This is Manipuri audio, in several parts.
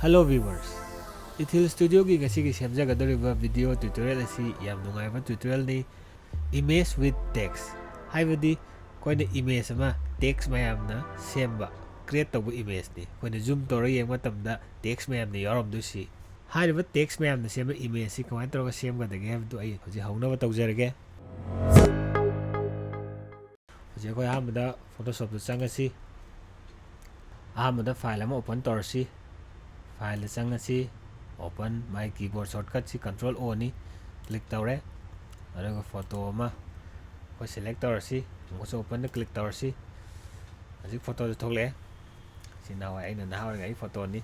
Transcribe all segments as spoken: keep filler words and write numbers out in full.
Hello viewers, Ethil Studioꯒꯤ ꯉꯁꯤꯒꯤ ꯁꯦꯝꯖꯒꯗꯧꯔꯤꯕ video tutorial ꯑꯁꯤ ꯌꯥꯝ ꯅꯨꯡꯉꯥꯏꯕ tutorialꯅꯤ꯫ Image with text, ꯍꯥꯏꯕꯗꯤ ꯑꯩꯈꯣꯏꯅ image ꯑꯃ text ꯃꯌꯥꯝꯅ ꯁꯦꯝꯕ, create ꯇꯧꯕ imageꯅꯤ꯫ ꯑꯩꯈꯣꯏꯅ zoom ꯇꯧꯔꯒ ꯌꯦꯡꯕ ꯃꯇꯝꯗ text ꯃꯌꯥꯝꯅ ꯌꯥꯎꯔꯝꯗꯣꯏꯁꯤ꯫ ꯍꯥꯏꯔꯤꯕ text ꯃꯌꯥꯝꯅ ꯁꯦꯝꯕ imageꯁꯤ ꯀꯃꯥꯏꯅ ꯇꯧꯔꯒ ꯁꯦꯝꯒꯗꯒꯦ ꯍꯥꯏꯕꯗꯨ ꯑꯩ ꯍꯧꯖꯤꯛ ꯍꯧꯅꯕ ꯇꯧꯖꯔꯒꯦ꯫ ꯍꯧꯖꯤꯛ ꯑꯩꯈꯣꯏ ꯑꯍꯥꯟꯕꯗ Photoshopꯇ ꯆꯪꯉꯁꯤ꯫ ꯑꯍꯥꯟꯕꯗ file ꯑꯃ open ꯇꯧꯔꯁꯤ꯫ Fileꯗ ꯆꯪꯉꯁꯤ꯫ Open꯫ ꯃꯥꯒꯤ keyboard shortcutꯁꯤ Control Oꯅꯤ꯫ Click ꯇꯧꯔꯦ꯫ ꯑꯗꯨꯒ photo ꯑꯃ ꯑꯩꯈꯣꯏ select ꯇꯧꯔꯁꯤ꯫ ꯑꯃꯨꯛꯀꯁꯨ openꯗ click ꯇꯧꯔꯁꯤ꯫ ꯍꯧꯖꯤꯛ photoꯁꯦ ꯊꯣꯛꯂꯛꯑꯦ꯫ ꯁꯤ ꯅꯍꯥꯟꯋꯥꯏ ꯑꯩꯅ ꯅꯍꯥ ꯑꯣꯏꯔꯤꯉꯩꯒꯤ photoꯅꯤ꯫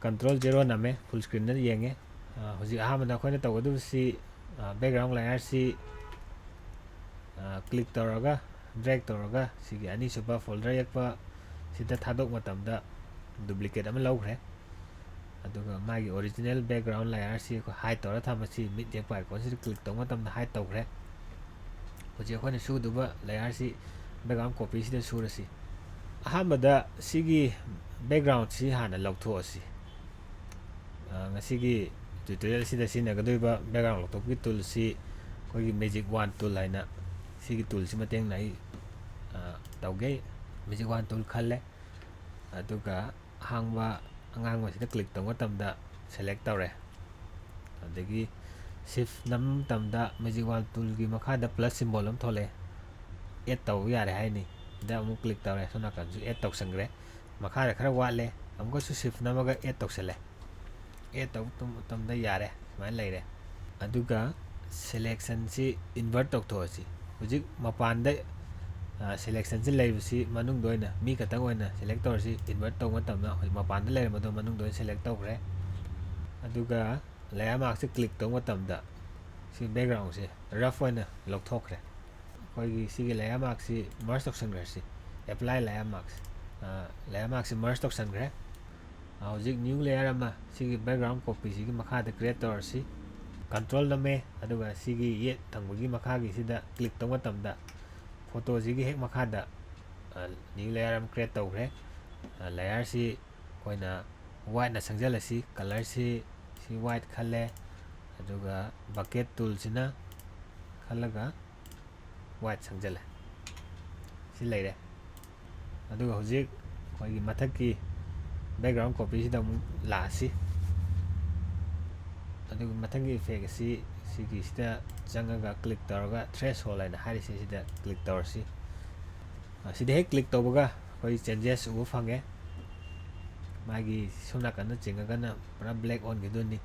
Control zero ꯅꯝꯃꯦ, full screenꯗ ꯌꯦꯡꯉꯦ꯫ ꯑ, ꯍꯧꯖꯤꯛ ꯑꯍꯥꯟꯕꯗ ꯑꯩꯈꯣꯏꯅ ꯇꯧꯒꯗꯕꯁꯤ, ꯑ, background layerꯁꯤ, ꯑ, click ꯇꯧꯔꯒ, drag ꯇꯧꯔꯒ, ꯁꯤꯒꯤ ꯑꯅꯤꯁꯨꯕ folder ꯌꯦꯛꯄ ꯁꯤꯗ ꯊꯥꯗꯣꯛ ꯃꯇꯝꯗ duplicate ꯑꯃ ꯂꯧꯈ꯭ꯔꯦ꯫ ꯑꯗꯨꯒ ꯃꯥꯒꯤ original background layerꯁꯤ ꯑꯩꯈꯣꯏ hide ꯇꯧꯔ ꯊꯝꯃꯁꯤ꯫ ꯃꯤꯠ ꯌꯦꯛꯄ iconꯁꯤꯗ click ꯇꯧꯕ ꯃꯇꯝꯗ hide ꯇꯧꯈ꯭ꯔꯦ꯫ ꯍꯧꯖꯤꯛ ꯑꯩꯈꯣꯏꯅ ꯁꯨꯒꯗꯧꯕ layerꯁꯤ background copyꯁꯤꯗ ꯁꯨꯔꯁꯤ꯫ ꯑꯍꯥꯟꯕꯗ ꯁꯤꯒꯤ backgroundꯁꯤ ꯍꯥꯟꯅ ꯂꯧꯊꯣꯛꯑꯁꯤ꯫ ꯑ, ꯉꯁꯤꯒꯤ tutorialꯁꯤꯗ ꯁꯤꯖꯤꯟꯅꯒꯗꯧꯔꯤꯕ background ꯂꯧꯊꯣꯛꯄꯒꯤ toolꯁꯤ ꯑꯩꯈꯣꯏꯒꯤ magic wand tool ꯍꯥꯏꯅ, ꯁꯤꯒꯤ toolꯁꯤ ꯃꯇꯦꯡꯅ ꯑꯩ, ꯑ, ꯇꯧꯒꯦ꯫ Magic wand tool ꯈꯜꯂꯦ꯫ ꯑꯗꯨꯒ ꯑꯍꯥꯡꯕ ꯑꯉꯥꯡꯕꯁꯤꯗ click ꯇꯧꯕ ꯃꯇꯝꯗ select ꯇꯧꯔꯦ꯫ ꯑꯗꯒꯤ shift ꯅꯝꯕ ꯃꯇꯝꯗ magic wand toolꯒꯤ ꯃꯈꯥꯗ plus symbol ꯑꯃ ꯊꯣꯛꯂꯛꯑꯦ꯫ Add ꯇꯧꯕ ꯌꯥꯔꯦ ꯍꯥꯏꯅꯤ꯫ ꯁꯤꯗ ꯑꯃꯨꯛ click ꯇꯧꯔꯦ꯫ ꯁꯣꯝ ꯅꯥꯀꯟꯁꯨ add ꯇꯧꯁꯟꯈ꯭ꯔꯦ꯫ ꯃꯈꯥꯗ ꯈꯔ ꯋꯥꯠꯂꯦ꯫ ꯑꯃꯨꯛꯀꯁꯨ shift ꯅꯝꯃꯒ add ꯇꯧꯁꯜꯂꯦ꯫ Add ꯇꯧꯕ ꯃꯇꯝꯗ ꯌꯥꯔꯦ꯫ ꯁꯨꯃꯥꯏꯅ ꯂꯩꯔꯦ꯫ ꯑꯗꯨꯒ selectionꯁꯤ invert ꯇꯧꯊꯣꯛꯑꯁꯤ꯫ ꯍꯧꯖꯤꯛ ꯃꯄꯥꯟꯗ, ꯑ, selectionꯁꯤ ꯂꯩꯕꯁꯤ ꯃꯅꯨꯡꯗ ꯑꯣꯏꯅ ꯃꯤ ꯈꯛꯇꯪ ꯑꯣꯏꯅ select ꯇꯧꯔꯁꯤ꯫ Invert ꯇꯧꯕ ꯃꯇꯝꯗ ꯍꯧꯖꯤꯛ ꯃꯄꯥꯟꯗ ꯂꯩꯔꯝꯕꯗꯣ ꯃꯅꯨꯡꯗ ꯑꯣꯏꯅ select ꯇꯧꯈ꯭ꯔꯦ꯫ ꯑꯗꯨꯒ layer maskꯁꯤ click ꯇꯧꯕ ꯃꯇꯝꯗ ꯁꯤ backgroundꯁꯦ rough ꯑꯣꯏꯅ ꯂꯧꯊꯣꯛꯈ꯭ꯔꯦ꯫ ꯑꯩꯈꯣꯏꯒꯤ ꯁꯤꯒꯤ layer maskꯁꯤ merge ꯇꯧꯁꯟꯈ꯭ꯔꯁꯤ꯫ Apply layer mask꯫ ꯑ, layer maskꯁꯤ merge ꯇꯧꯁꯟꯈ꯭ꯔꯦ꯫ ꯑ, ꯍꯧꯖꯤꯛ new layer ꯑꯃ ꯁꯤꯒꯤ background copyꯁꯤꯒꯤ ꯃꯈꯥꯗ create ꯇꯧꯔꯁꯤ꯫ Control ꯅꯝꯃꯦ, ꯑꯗꯨꯒ ꯁꯤꯒꯤ ꯌꯦꯠ ꯊꯪꯕꯒꯤ ꯃꯈꯥꯒꯤꯁꯤꯗ click ꯇꯧꯕ ꯃꯇꯝꯗ photoꯁꯤꯒꯤ ꯍꯦꯛ ꯃꯈꯥꯗ, ꯑ, new layer ꯑꯃ create ꯇꯧꯈ꯭ꯔꯦ꯫ ꯑ, layerꯁꯤ ꯑꯩꯈꯣꯏꯅ Whiteꯅ ꯁꯪꯖꯜꯂꯁꯤ꯫ Colorꯁꯤ, ꯁꯤ white ꯈꯜꯂꯦ, ꯑꯗꯨꯒ bucket toolꯁꯤꯅ ꯈꯜꯂꯒ white ꯁꯪꯖꯜꯂꯦ꯫ ꯁꯤ ꯂꯩꯔꯦ꯫ ꯑꯗꯨꯒ ꯍꯧꯖꯤꯛ ꯑꯩꯈꯣꯏꯒꯤ ꯃꯊꯛꯀꯤ background copyꯁꯤꯗ ꯑꯃꯨꯛ ꯂꯥꯛꯑꯁꯤ꯫ ꯑꯗꯨꯒ ꯃꯊꯪꯒꯤ effect ꯑꯁꯤ ꯁꯤꯒꯤꯁꯤꯗ ꯆꯪꯉꯒ click ꯇꯧꯔꯒ threshold ꯍꯥꯏꯅ ꯍꯥꯏꯔꯤꯁꯦ ꯁꯤꯗ click ꯇꯧꯔꯁꯤ꯫ ꯑ, ꯁꯤꯗ ꯍꯦꯛ click ꯇꯧꯕꯒ ꯑꯩꯈꯣꯏ changes ꯎꯕ ꯐꯪꯉꯦ꯫ ꯃꯥꯒꯤ ꯁꯣꯝ ꯅꯥꯀꯟꯗ ꯆꯤꯡꯉꯒꯅ ꯄꯨꯔꯥ black ꯑꯣꯟꯈꯤꯗꯣꯏꯅꯤ,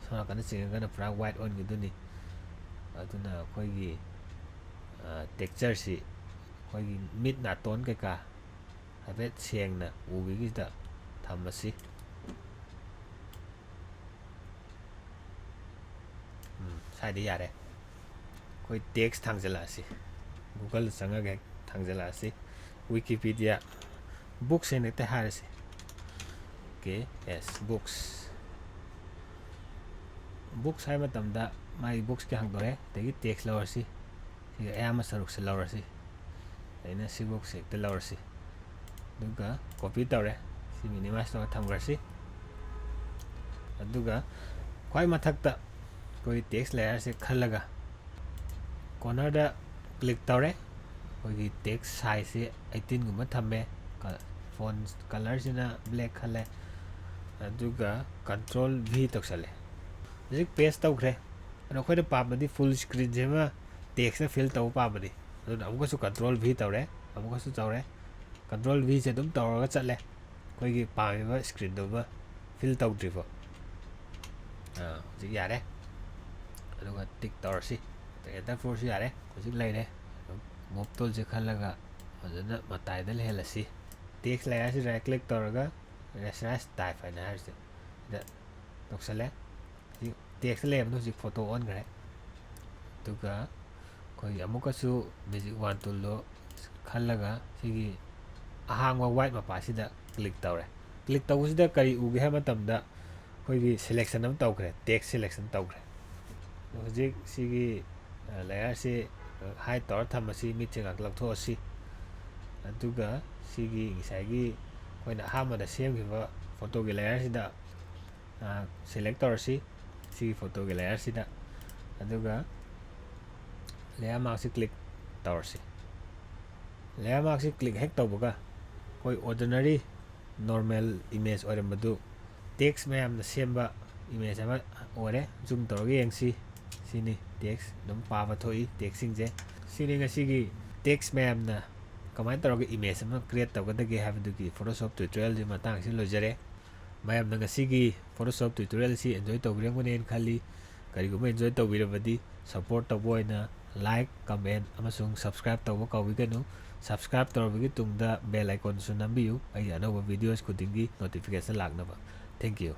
ꯁꯣꯝ ꯅꯥꯀꯟꯗ ꯆꯤꯡꯉꯒꯅ ꯄꯨꯔꯥ white ꯑꯣꯟꯈꯤꯗꯣꯏꯅꯤ꯫ ꯑꯗꯨꯅ ꯑꯩꯈꯣꯏꯒꯤ, ꯑ, textureꯁꯤ ꯑꯩꯈꯣꯏꯒꯤ ꯃꯤꯠ ꯅꯥꯇꯣꯟ ꯀꯩꯀꯥ ꯍꯥꯏꯐꯦꯠ ꯁꯦꯡꯅ ꯎꯕꯒꯤꯗ ꯊꯝꯃꯁꯤ꯫ ꯎꯝ, ꯁ꯭ꯋꯥꯏꯗ ꯌꯥꯔꯦ꯫ ꯑꯩꯈꯣꯏ text ꯊꯥꯡꯖꯜꯂꯛꯑꯁꯤ꯫ Googleꯗ ꯆꯪꯉꯒ ꯍꯦꯛ ꯊꯥꯡꯖꯜꯂꯛꯑꯁꯤ꯫ Wikipedia books ꯍꯥꯏꯅ ꯍꯦꯛꯇ ꯍꯥꯏꯔꯁꯤ꯫ Okay, yes, books꯫ Books ꯍꯥꯏ ꯃꯇꯝꯗ ꯃꯥꯒꯤ booksꯀꯤ ꯍꯥꯡꯗꯣꯔꯛꯑꯦ꯫ ꯑꯗꯒꯤ text ꯂꯧꯔꯁꯤ꯫ ꯁꯤꯒꯤ ꯑꯌꯥꯝꯕ ꯁꯔꯨꯛꯁꯦ ꯂꯧꯔꯁꯤ꯫ ꯑꯩꯅ ꯁꯤ booksꯁꯦ ꯍꯦꯛꯇ ꯂꯧꯔꯁꯤ꯫ ꯑꯗꯨꯒ copy ꯇꯧꯔꯦ꯫ ꯁꯤ minimize ꯇꯧꯔ ꯊꯝꯈ꯭ꯔꯁꯤ꯫ ꯑꯗꯨꯒ ꯈ꯭ꯋꯥꯏ ꯃꯊꯛꯇ ꯑꯩꯈꯣꯏ text layerꯁꯦ ꯈꯜꯂꯒ cornerꯗ click ꯇꯧꯔꯦ꯫ ꯑꯩꯈꯣꯏꯒꯤ text sizeꯁꯦ eighteenꯒꯨꯝꯕ ꯊꯝꯃꯦ꯫ ꯀ-, font colorꯁꯤꯅ black ꯈꯜꯂꯦ꯫ ꯑꯗꯨꯒ control V ꯇꯧꯁꯜꯂꯦ꯫ ꯍꯧꯖꯤꯛ paste ꯇꯧꯈ꯭ꯔꯦ꯫ ꯑꯗꯣ ꯑꯩꯈꯣꯏꯅ ꯄꯥꯝꯕꯗꯤ full screenꯁꯦ ꯑꯃ textꯅ fill ꯇꯧꯕ ꯄꯥꯝꯕꯅꯤ꯫ ꯑꯗꯨꯅ ꯑꯃꯨꯛꯀꯁꯨ control V ꯇꯧꯔꯦ, ꯑꯃꯨꯛꯀꯁꯨ ꯇꯧꯔꯦ꯫ Control Vꯁꯦ ꯑꯗꯨꯝ ꯇꯧꯔꯒ ꯆꯠꯂꯦ, ꯑꯩꯈꯣꯏꯒꯤ ꯄꯥꯝꯃꯤꯕ screenꯗꯨꯃ fill ꯇꯧꯗ꯭ꯔꯤꯐꯥꯎ꯫ ꯑꯥ, ꯍꯧꯖꯤꯛ ꯌꯥꯔꯦ꯫ ꯑꯗꯨꯒ tick ꯇꯧꯔꯁꯤ꯫ Enter force ꯌꯥꯔꯦ, ꯍꯧꯖꯤꯛ ꯂꯩꯔꯦ꯫ Move toolꯁꯦ ꯈꯜꯂꯒ ꯐꯖꯅ ꯃꯇꯥꯏꯗ ꯂꯩꯍꯜꯂꯁꯤ꯫ Text layerꯁꯤ right click ꯇꯧꯔꯒ resize type ꯍꯥꯏꯅ ꯍꯥꯏꯔꯤꯁꯦ ꯁꯤꯗ ꯇꯧꯁꯜꯂꯦ꯫ ꯁꯤ text ꯂꯩꯔꯕꯗꯣ ꯍꯧꯖꯤꯛ photo ꯑꯣꯟꯈ꯭ꯔꯦ꯫ ꯑꯗꯨꯒ ꯑꯩꯈꯣꯏ ꯑꯃꯨꯛꯀꯁꯨ magic wand toolꯗꯣ ꯈꯜꯂꯒ ꯁꯤꯒꯤ ꯑꯍꯥꯡꯕ white ꯃꯄꯥꯁꯤꯗ click ꯇꯧꯔꯦ꯫ Click ꯇꯧꯕꯁꯤꯗ ꯀꯔꯤ ꯎꯒꯦ ꯍꯥꯏꯕ ꯃꯇꯝꯗ ꯑꯩꯈꯣꯏꯒꯤ selection ꯑꯃ ꯇꯧꯈ꯭ꯔꯦ, text selection ꯇꯧꯈ꯭ꯔꯦ꯫ ꯑꯗꯣ ꯍꯧꯖꯤꯛ ꯁꯤꯒꯤ, ꯑ, layerꯁꯤ, ꯑ, hide ꯇꯧꯔ ꯊꯝꯃꯁꯤ, ꯃꯤꯠꯁꯦ ꯉꯥꯛꯇ ꯂꯧꯊꯣꯛꯑꯁꯤ꯫ ꯑꯗꯨꯒ ꯁꯤꯒꯤ ꯉꯁꯥꯏꯒꯤ ꯑꯩꯈꯣꯏꯅ ꯑꯍꯥꯟꯕꯗ ꯁꯦꯝꯈꯤꯕ ꯐꯣꯇꯣꯒꯤ ꯂꯦꯌꯔꯁꯤꯗ ꯁꯦꯂꯦꯛ ꯇꯧꯔꯁꯤ, ꯁꯤꯒꯤ ꯐꯣꯇꯣꯒꯤ ꯂꯦꯌꯔꯁꯤꯗ꯫ ꯑꯗꯨꯒ ꯂꯦꯌꯔ ꯃꯥꯛꯁꯤ ꯀ꯭ꯂꯤꯛ ꯇꯧꯔꯁꯤ꯫ ꯂꯦꯌꯔ ꯃꯥꯛꯁꯤ ꯀ꯭ꯂꯤꯛ ꯍꯦꯛ ꯇꯧꯕꯒ ꯑꯩꯈꯣꯏ ꯑꯣꯔꯗꯤꯅꯔꯤ ꯅꯣꯔꯃꯦꯜ ꯏꯃꯦꯖ ꯑꯣꯏꯔꯝꯕꯗꯨ ꯇꯦꯛꯁ ꯃꯌꯥꯝꯅ ꯁꯦꯝꯕ ꯏꯃꯦꯖ ꯑꯃ ꯑꯣꯏꯔꯦ꯫ ꯖꯨꯝ ꯇꯧꯔꯒ ꯌꯦꯡꯁꯤ꯫ ꯁꯤꯅꯤ ꯇꯦꯛꯁ ꯑꯗꯨꯝ ꯄꯥꯕ ꯊꯣꯛꯏ ꯇꯦꯛꯁꯁꯤꯡꯁꯦ꯫ ꯁꯤꯅꯤ ꯉꯁꯤꯒꯤ ꯇꯦꯛꯁ ꯃꯌꯥꯝꯅ ꯀꯃꯥꯏꯅ ꯇꯧꯔꯒ ꯏꯃꯦꯖ ꯑꯃ ꯀ꯭ꯔꯤꯌꯦꯠ ꯇꯧꯒꯗꯒꯦ ꯍꯥꯏꯕꯗꯨꯒꯤ Photoshop tutorialꯁꯤ ꯃꯇꯥꯡꯁꯤ ꯂꯣꯏꯖꯔꯦ꯫ ꯃꯌꯥꯝꯅ ꯉꯁꯤꯒꯤ Photoshop tutorialꯁꯤ enjoy ꯇꯧꯕꯤꯔꯝꯒꯅꯦꯅ ꯈꯜꯂꯤ꯫ ꯀꯔꯤꯒꯨꯝꯕ enjoy ꯇꯧꯕꯤꯔꯕꯗꯤ support ꯇꯧꯕ ꯑꯣꯏꯅ like, comment ꯑꯃꯁꯨꯡ subscribe ꯇꯧꯕ ꯀꯥꯎꯕꯤꯒꯅꯨ꯫ Subscribe ꯇꯧꯔꯕꯒꯤ ꯇꯨꯡꯗ bell iconꯁꯨ ꯅꯝꯕꯤꯌꯨ, ꯑꯩꯒꯤ ꯑꯅꯧꯕ videos ꯈꯨꯗꯤꯡꯒꯤ notification ꯂꯥꯛꯅꯕ꯫ Thank you꯫